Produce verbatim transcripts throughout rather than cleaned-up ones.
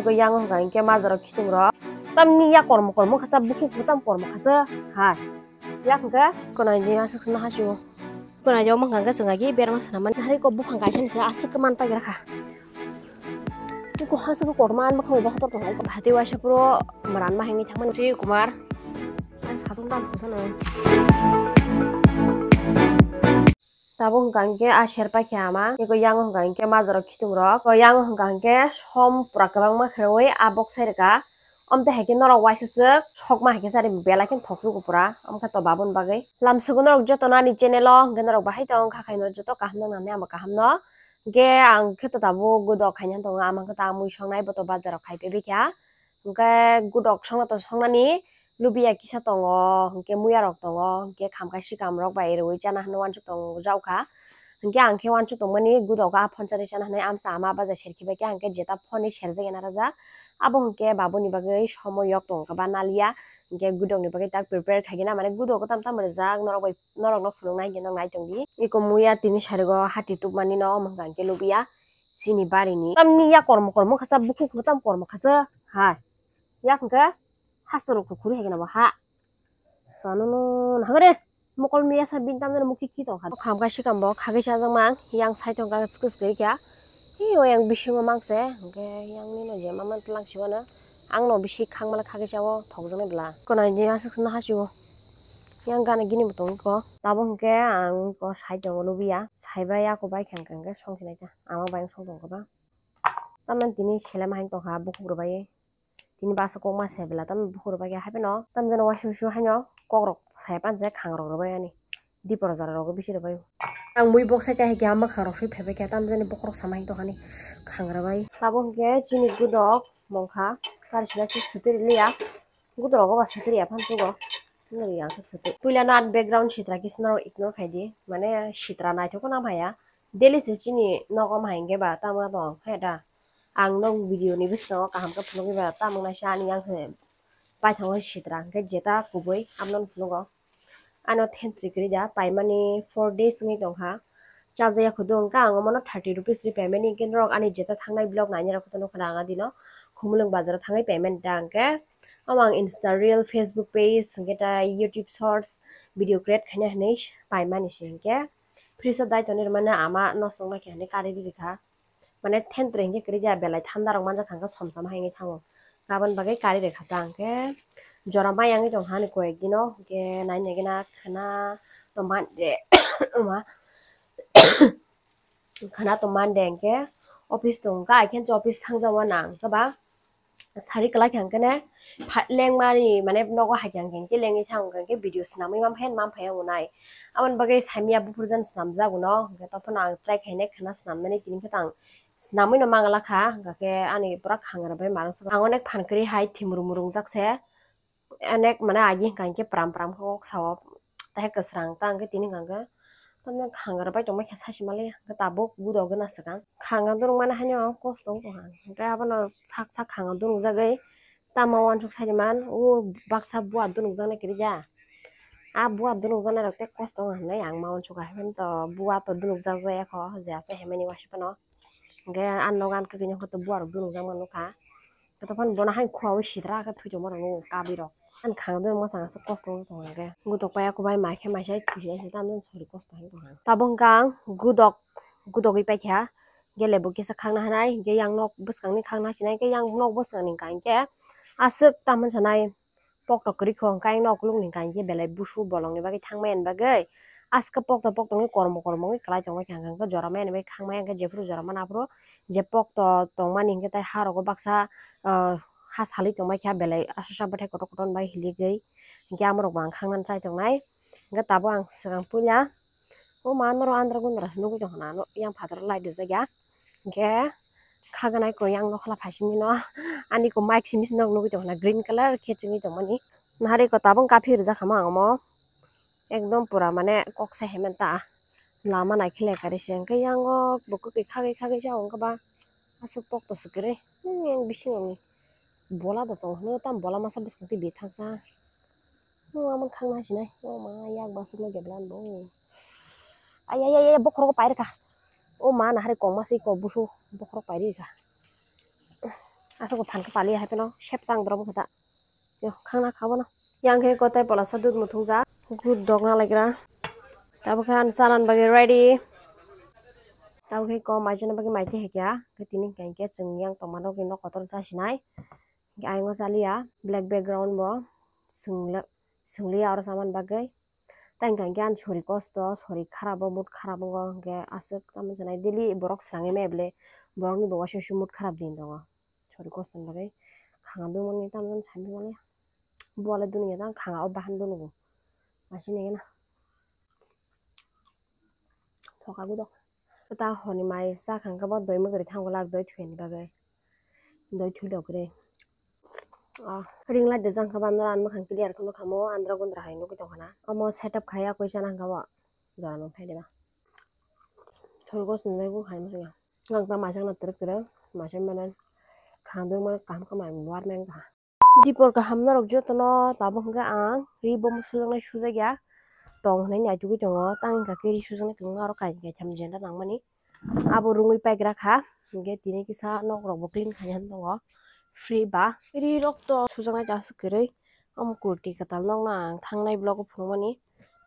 Yang hwnkha hinkhe majra rok khitung rok. Tamni ya kormo kormo khasa, bukhuk butam kormo khasa. Hai. Yak hwnkhe konai ni aswk suna hasiu. Konai jok mangkha hwnkhe chwng agi berma sana man. Hari ko buphang kaisa ni se aswk man pagira kha. Ko hasa ko korma an bakha ba hotor tong. Hati waisa puro maran ma hengni thangman si Kumar. Ai satung dam thangsa no. Tabuk hwnkha hinkhe a serpai khe ama, tei yang hwnkha hinkhe majra rok khitung rok, yang hwnkha hinkhe som pura kwbangma khwrwi a bok sai rwkha. Amtwi hai khe norok waisa swk sokma hai khe chari belai khe thok sugo pura, amkha to baboni bagwi. Lamsugo norok jotono ani channel o, hinkhe norok bahai tong kha khai no joto kaham nang nang ni amo kaham no. Hinkhe ang khe to tabuk gudok khaina tongo, ama khe to ang mui songnai bo to bazar o khai pebikha. Hinkhe gudok songno to songnani lubiya kisa tongo, hinkhe muya rok tongo, hinkhe khamkai sikam rok bai rwui chana hinwi uansuk tongo jaukha. Hinkhe ang khe uansuk tongmani gudok a phone chari chana hinwi amsa ama baja serkhe bai khe, hinkhe jeta phone ni serjak ya narajak. Abo hinkhe baboni bagwi somo yok tongo khe ba naliya, hinkhe gudok ni bagwi tak prepare khaigena, mane gudok tam tam rijak norok bai, norok no phunuknai hinkhe norok nai tongdi. Iko muya tini sarigo hati tubmani no omo hinkhe lubiya chini barini. Tamni ya kormo kormo khasa, bukhuk butam kormo khasa. Hai. Yak hwnkhe hasteo rok khuri hai gana bo ha. Chano no nahagre. Mokol miya sa bin tamjani mukhi khi tongkha. Kham kaisa kam bo khagwi chajakma yang sai tongkha swkwi swkwi kha. Hi o yang bisingo mangse hwnkhe yang nino je mama tlang siwano. Ang no bisi khangmala khagwi chawo thokjaknai bwla. Konai je aswk suna hasiwo. Yang gana gini bo tongkho. Tabuk hwnkhe ang ko sai tongo lubiya. Saibai ako bai khe hwnkhe song khe naikha. Ama bai song tongkha ba. Tamni tini selema hai tongkha bukhuk rwbai. Tini basa kokma se bela tamni bukhuk rwbai khe hapheno tamjani waisa waisa haino kokrok sai panse khangrok rwbai ani. Dipor jora rogo bisi rwbai. Ang mui bok sai khe hai khe ama khangrok sui phaibai khe tamjani bokhorok sama hai tongkhani khangrwbai. Tabuk hwnkhe chini gudok mongkha kari sila se swtwi liya. Gudok rogo ba swtwi ya phan chugo. Nini yang khe swtwi. Puila no ani background sitra khe sino ignore khai di. Mane sitra naithok nang phaiya. Daily se chini nogo ma hingke ba tamo tong khe da. Ang nok video ni bwskango kaham khe phunugwi ba tamo naisa ani yang khe paithago sitra hingke jeta kubui abono phunukgo. Ano thentwrwi kwrwi da paimani four days wngwi tongkha. Chajaya khudu hingke ang omono thirty rupees ri paimani hingke norok ani jeta thangnai vlog nainai rok khe nukha na ang adino Khumulwng bazaro thangwi paimani da hingke. Omo ang Insta reel, Facebook page hingke ta YouTube shorts video create khaina hinwi paimani se hingke. Fridge o dai tonwi rwmani ama nosto wngma khe hinwi kari rikha. Mane thentwrwi hingke kwrwi ya belai thanda rok manjak kha hingke somsama hai wngwi thango. Aboni bagwi kari rikha ta hingke jora mai yangwi tongkha ani koyek dino hingke nai nai gana khwna tongma de ma khwna tongma de hingke office tongkha ai khe office thangjakma nang khe ba. Sari kwlai kha hwnkhe ne pha-, lengmani mane nogo hai kha hwnkhe lengwi thang hwnkhe video swnamwi manphai manphai wngnai. Aboni bagwi saimya buphuru jani swnamjak uno hwnkhe tophono ang try khainai khwna swnamnani tini khe tang swnamwi no mangala kha hwnkhe ani pura khangra bai manang swkang. Ang onek phan kwrwi hai thimru murungjak se onek mane agi hwnkha hinkhe pram pram khe kok sao. Tei kwsrang ta hwnkhe tini hwnkha hwnkhe tamni khangra bai tongma khe sachi mali hwnkhe tabuk gudo gana swkang. Khangra dorok mani haino kosto wng tongkha hwnkhe abono sak sak khangra dorok jagwi tamo uansuk saiman o baksa buat dorok jaknai kwrwi ya. A buat dorok jaknai rok tei kosto wng hinwi ang ma uansuk hai mani to buat to dorok jak jaya kho je asai hai mani uansuk phano. Hwnkhe a nogo ani kwtwino khe buarok dunukjakma nukha. Khe tei phano bono hai khuaui sitra khe thwi tongma rok nukgo kabirok. Ani khangdor mwchang aswk kosto wng tongkha hwnkhe. Gutok pai aku bai mai khe mai sai thwi sai se tamjani sori kosto hai tongkha. Tabuk hwnkhe ang gudok, gudogwi paikha. Gele bo kisa khakna hanai, hwnkhe yang nok bwskangni khakna sinai, hwnkhe yang nok bwskangni hwnkha hinkhe aswk tamani sanai. Pokto kwrwi kho hwnkhe ayang nok lukni hwnkha hinkhe belai busu bolongni bagwi thangmani bagwi aske pokto pokto wngwi kormo kormo wngwi kwlai tongma khe hwnkhe jora mani bai khangmani hwnkhe jephuru jora mani aphuru je pokto tongmani hwnkhe tei ha rogo baksa ah ha salwi tongma khe belai aswk bwthai kotor kotor bai hiligwi hwnkhe amorok bo ang khangnani chai tongnai hwnkhe tabuk ang swkang puila o ma norok andra gundra se nugwi tongkha na yang phataro light rijak ya. Hwnkhe khaganai koi ang nokhola phai simi no ani ko mic simi se nok nugwi tongkha na green colour khe chumui tongmani. Nahari ko tabuk kaphi rijak kha ma ang omo ekdom pura mane kok sai hai manta lama nai khe le kari se hwnkhe yang o bo kwtwi khagwi khagwi sa o hwnkhe ba aswk pokto se kwrwi hmm yang bisingo ni bola bo tongo hwnwi tamo bola masa bwskang twi bithang sa. Nung ama khang nai sinai. O ma yak basuk no geblan bo. Ay, ay, ay, ay, bokhorok pai rwkha. O ma nahari kok ma se kok busu bokhorok pai rwkha. Aswk phan khe pali hai phano sep chang drop khe ta. Yo, khangna kha bono. Yang khe kotai polasa dud muthung jak. Good dog na laikra. Tabuk khe ang chanan bagwi ready. Tabuk khe ko maijana bagwi maitwi hai kya. Khe tini hwnkhe chwng yang tongma nokni nok kotor cha sinai. Hwnkhe ayang o chaliya. Black background bo. Swngla-, swngliya oro chaman bagwi. Tei hwnkhe ang sori kosto, sori kharap o, mood kharap wngo, hwnkhe aswk tamo sanai daily borok swrangwi maya bwle, borokni bo waisa waisa mood kharap din tongo. Sori kosto ni bagwi khanga dungmani tamo jani sani manya. Bo le duniya tang khanga o bahan dunugo. Machine gana. Thoka gudok. Ta honi mai cha khang khe bo doi mwgri thango lak doi thuyani bagwi. Doi thwi dok re. Ah, ring light de jang khe ba nora ang mwkhang clear khe nukha mo andra gundra hai nugwi tongkha na. Omo setup khai ya koi chana hwnkha bo. Jora nung thai de ba. Thorgo swngjagwi khai mwsanya. Gang ta masa na twrwk twrwk masa mane khandwng mane kaham khe mai war meng kha. Dipor kaham norok jotono tabuk hwnkhe ang ri bomo sujaknai sujakya tong hinwi naitugwi tongo. Tang hwnkha khe ri sujaknai kwbangma oro kainwi kaitham jenda nangmani. Abo rungwi paigra kha, hwnkhe tini kisa nok rok bo clean khaina tongo, free ba. Ri rok to sujaknai ta aswk kwrwi, omo kurti kwtal nok no ang thangnai vlog o phunukmani,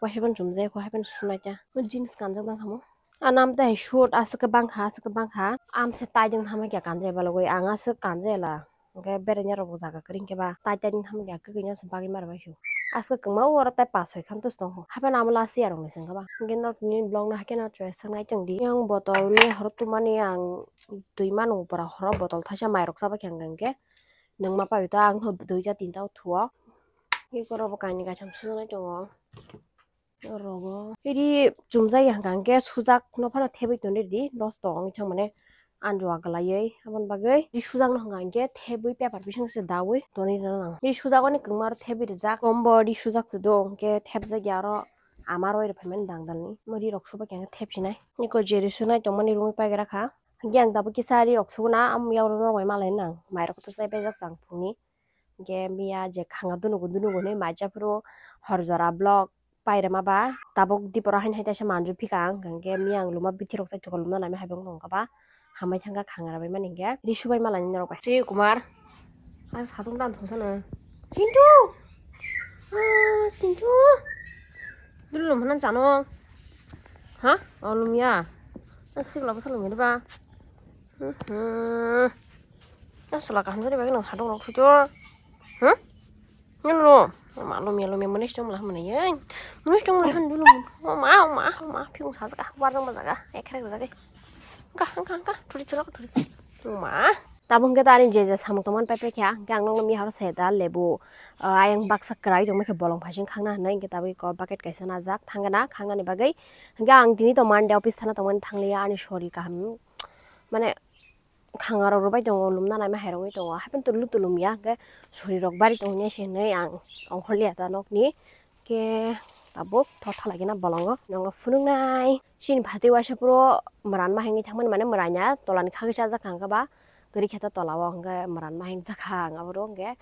waisa phano chumjai kho, hai phano sunai ta. O jeans kanjak bang kha mo. Ano amtwi hai shoot aswk khe bang kha, aswk khe bang kha, amse tai dwng tamo khe kanjai balogwi, ang aswk kanjai la. Hwnkhe beraina rok bo jaga kwrwi hwnkhe ba tai tai wng tamo ya kwkwi no se bagwi mara bai sio. Aswk kwma o oro tai pas soi khan tos tongo. Hapheno amo last year rok ni se wngkha ba. Hwnkhe norok ni vlog no haikhe no chwrai swk nai tong di. Yang botol ni horo tumani ang twi mano pura horo botol thaisa mai rok chaba khe hwnkhe nwng ma pai ta ang duita tinta o thuo. Eko rok bo kainwi kaitham sujak nai tongo. Oro bo ri chumjak ya hwnkha hwnkhe sujak no phano thebwi tong di, lost ong thang mane anjua kwlaiwi. Aboni bagwi ri sujak no hwnkha hwnkhe thebwi paper bising se daui tonwi rwna nango. Ri sujak oni kwbangma aro thebwi rijak, kombo ri sujak se do hwnkhe thebjak ya aro ama roi rw phaimani dangdalni. Omo ri rok subak ya hwnkhe thebsinai. Niko je ri sunai tongmani rungwi paigra kha. Hwnkhe ang tabuk kisa ri rok suguna, amo yago norok bai malai nang. Mai rok to chai paijak chang phungni. Hwnkhe miya je khanga dunugo dunugo hinwi maija phuru hor jora vlog pairema ba tabuk diporo haini hai taisa manjui phika ang, hwnkhe miya ang luma bithi rok chaithogo lumna naimani hai bo wngkha ba hambai thangkha khanga rwbaimani hwnkhe ri subai malani norok bai. Chikumar, ah, satung dan thungsano. Sintu! Ah, Sintu! Dulu lum hanan chano. Ha? Oh, lumya. Ah, sikla bwsa lumya diba? Hmm. Aswla kaham jani bagwi nwng hadok rok thuto. Huh? Nini lo. Ma lumya lumya mwnwi sitong mala hamani ye. Mwnwi sitong mala hamani dulu. O ma, o ma, o ma, phiyung sajak ah, warjang bajak ah, ekhrek bajak eh. Ka, ka, ka, thuri chura ka thuri. O ma. Tabuk hwnkhe to ani je je samung tongmani pai pai kha, hwnkhe ang nokno miharo se da lebu, ah, ayang baksa kwrai tongma khe bolong phaising khangna hinwi, hwnkhe tabuk eko bucket kaisa najak thangna, khangnani bagwi. Hwnkhe ang tini to Monday office thana tongmani thangliya, ani sori kaham mane khanga rok rwbai tongo, lumna naima hai rwngwi tongo, hapheno tulu tulu wngya, hwnkhe sori rok bari tongo hinwi se hinwi ang ongkhorliya ta nokni, hwnkhe tabuk thotha lagina bolongo nokno phunuknai. Chini phatwi waisa phuru mwran ma hengwi thangmani, mane mwranya tolani khagwi chajak kha hwnkhe ba kwrwi khe ta tola o, hwnkhe mwran ma hengjakha ang aphuru, hwnkhe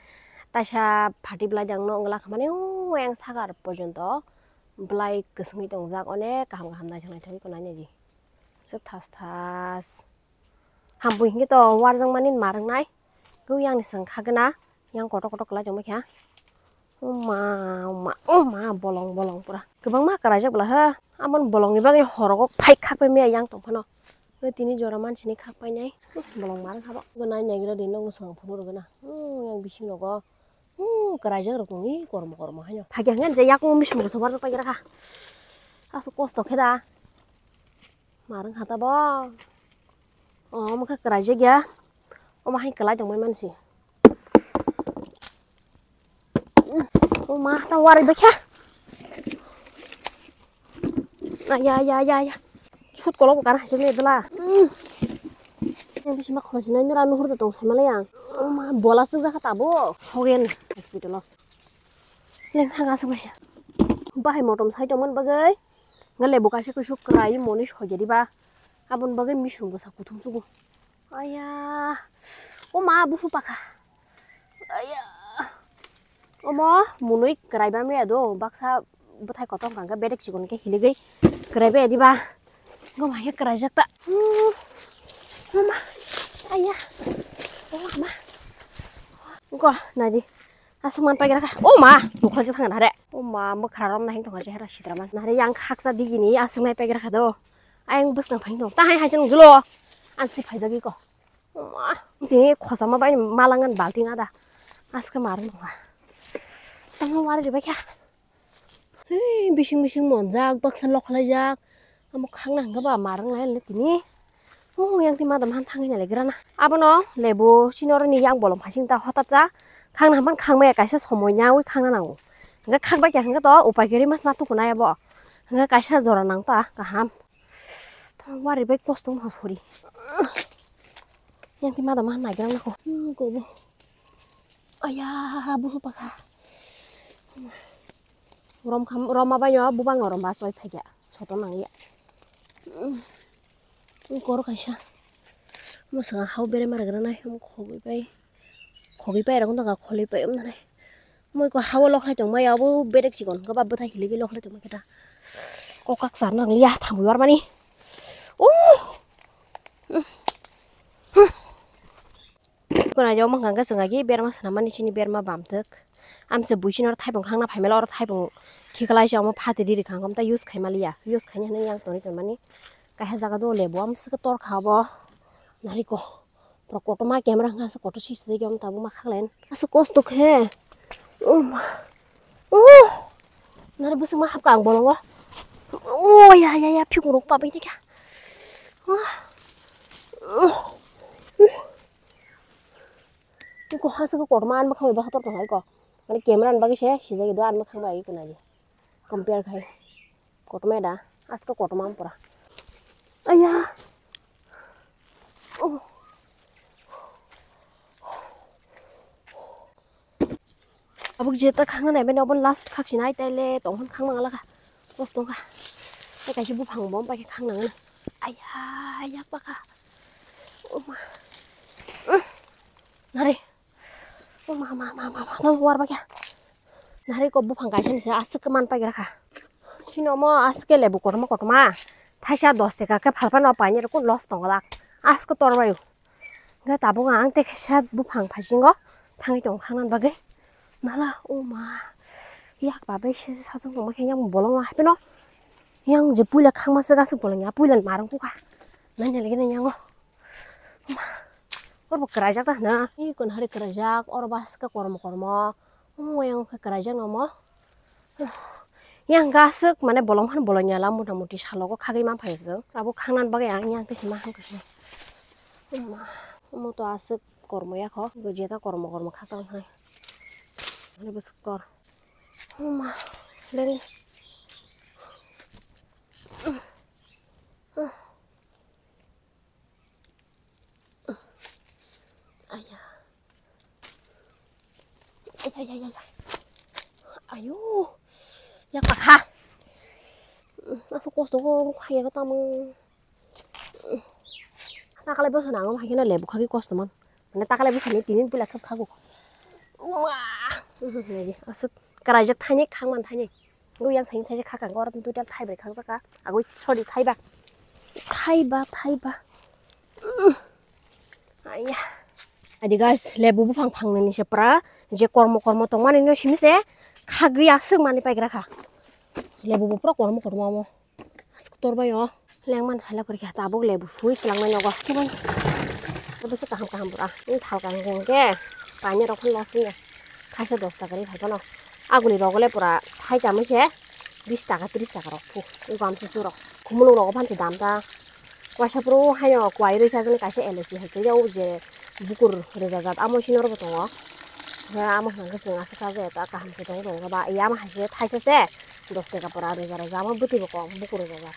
taisa phatwi bwlai dangno wngla kha mani o yang sakar porjonto bwlai kwswngwi tongjak, onek kaham kaham naithok naithok wngwi tongo nainani. Aswk thas thas. Hambui hwnkhe to warjakmani ma rwngnai. Khe yang ni swng khagwna. Yang kotor kotor kwlai tongma khe. O ma, o ma, o ma, bolong, bolong pura. Kwbangma kwraijak bwla ha. Aboni bolongni bagwi horogo phai khakpai maya yang tong phano. Tei tini jora mansini khakpainai. Bolong ma rwngkha bo. Bo nai naigra di nokno swng phunuk rwgwna. Hmm, yang bising rogo. Hmm, kwraijak rok tongwi kormo kormo haino. Phai khe hwnkhe je yakung bising bo sobar rok paikha kha. Aswk kosto khe da. Ma rwngkha ta bo. O, omo khe kwraijak ya. Omo hai kwlai tongmani mansi. O ma, ta warwi bakha. Aya, aya, aya, aya. Sut kolok kana haisik ni dwla. Hmm. Yang bisi ma khoro sinai nura nuhur da tong sai malai ang. O ma, bola suk jakha tabo. Sogen hospital o. Leng thang asuk baisa. Bahai motom sai tongmani bagwi. Nga lebu kaisa kusuk kwrai moni sogedi ba. Aboni bagwi misung bwsa kuthum sugo. Aya. O ma busu pakha. Aya. Omo munui kwrai bamya do, baksa bwthai kotor hwnkha hwnkhe bedek chikon khe hiligwi kwrai baya diba. Omo hai khe kwraijak ta. Hmm. Mama. Aya. O ma. Ko, naidi. Aswk man paigra kha. O ma, nukhlai jak thang nare. O ma, mwkhra rom na hing thong jehra sitra man. Nare yang khaksa digini aswk nai paigra kha do. Ayang bwskang phai thong. Ta hai hai jang julo. An si phai jagi ko. O ma, tini khosama bai malangan balting ada. Aska mar nunga. Tamo wari ribai kha. Hei, bising bising monjak, baksa lokhalaijak. Amo khangna hwnkhe ba marwng lai le tini. Oh, yang ti madam han thangwi nai le grana. Abono lebu sinoroni yang bolong phasing ta hotat cha. Khangna hampan khangmaya kaisa somoi nyawi khangna nango. Hwnkhe khakbai kha hwnkhe to upai kwrwi mas ma tukunai abo. Hwnkhe kaisa jora nang ta kaham. Wari bai kosto wngkha sori. Yang ti madam han nai grana ko. Hmm, gobo. Aya, busu pakha. Rom kham, rom abai no bubang no rom ba soi phai kha. Soto nang ya. Kor kaisa. Mo sanga hau bere mar gra nai, mo khogwi pai. Khogwi pai rok no ga kholi pai um nai. Mo ko hau lokhlai tong mai abo berek chikon ga ba bwthai hili gi lokhlai tong mai khe ta. Kokak sar nang ya thang yor mani. Oh. Gona jok mankha hwnkhe chwng agi berma swnam mani chini berma bamtwk. Amse buisino oro thaipung khangna phaimala oro thaipung khiklai se omo phati riri khangkhe omta use khaimaliya. Use khaina hwnwi yang tonwi tonmani. Kaisa jaga do lebu amswkhe torkha obo. Nariko. Pura kotorma camera hwnkha aswk kotor sisi de omo tabuk ma khaklai. Aswk kosto khe. Oh ma. Oh. Nari bwswk ma hapka ang bolongo. Oh ya ya ya phikung rok pabai kha. Oh. Iko hasa ko kotorma an bwkhang bai bwkha tor tong hai ko. Mane camera an bagwi se sijak do an bwkhang bai iko nai. Compare khai. Kotorma da. Aska kotorma pura. Aya. Oh. Abuk jeta khangna nai mane obo last khaksinai taile tongkhan khangma ngalakha. Kos tongkha. Tai kaisa buphang bo pai khe khang nangna. Aya, yak pakha. Oma. Nare. Oma, ma, ma, ma, ma, ma, war bakya. Nare ko buphang kaisa ni se aswk man pai rakha. Chini omo aswk lebu kotorma kotorma. Thaisa dos taka khe phalpano painani kun loss tongo lak. Aswk torbaio. Hwnkhe tabuk ang tei kaisa buphang phaisingo thangwi tongo khangna bagwi. Nala o ma. Yak ba bai se sajwk tongma khe yang bolong hapheno. Yang je puila khangma se gaswk bolong ya puila ni marwng kukha. Nanya lagi nanya ngo. Oro bo kwraijak ta hwna. Ih, kon hari kwraijak, oro baske kormo kormo. Omo yang khe kwraijak no omo. Yang aswk mane bolong han bolong ya la mota moti salogo khagwi man phai jeng. Abo khangnan bagwi ang yang tisi ma hang khe. Omo to aswk kormo ya kho. Jeta kormo kormo khak tang hai. Ani bwswk kor. Omo. Leng. Aya. Aya, aya, aya, aya. Ayo. Ya pakha. Aswk kosto ko khaya ko tamo. Takalai bosa nango hai khe na lebu khagwi kosto man. Mane takalai bosa ni tinin pula khap khago. Wah. Aswk kwraijak thaini khangman thaini. Ngu yang saini thaijak khakang oro total thaibrwi khakjak kha. Agwi sorry thaiba. Thaiba, thaiba. Aya. Adi guys, lebu buphang phangnani se pura je kormo kormo tongmani no simi se khagwi aswk mani paigra kha. Lebu bo pura kormo kormo amo. Aswk torbai o. Lengmani thaila kwrwi kha tabuk lebu sui swlangnai nogo. Tabuk se kaham kaham pura. Wng thal kaham kaham khe painani rok phano loss wngya. Thaisa dos taka ri phai phano. Aguli rogo le pura thai tamo se bis taka tris taka rok phu. Wng bam se su rok. Khumulwng rogo phan se dam ta. Waisa phuru haino kwai rwi sajani kaisa L I C hai khe o je bukur rwjajak amo sino rwbo tongo. Amo hwnkhe chwng aswk kha je ta kaham se tongo tongo ba ya amo hai se thaisa se dos taka pura rwja rwja amo bwtwi bo kok bukur rwjajak.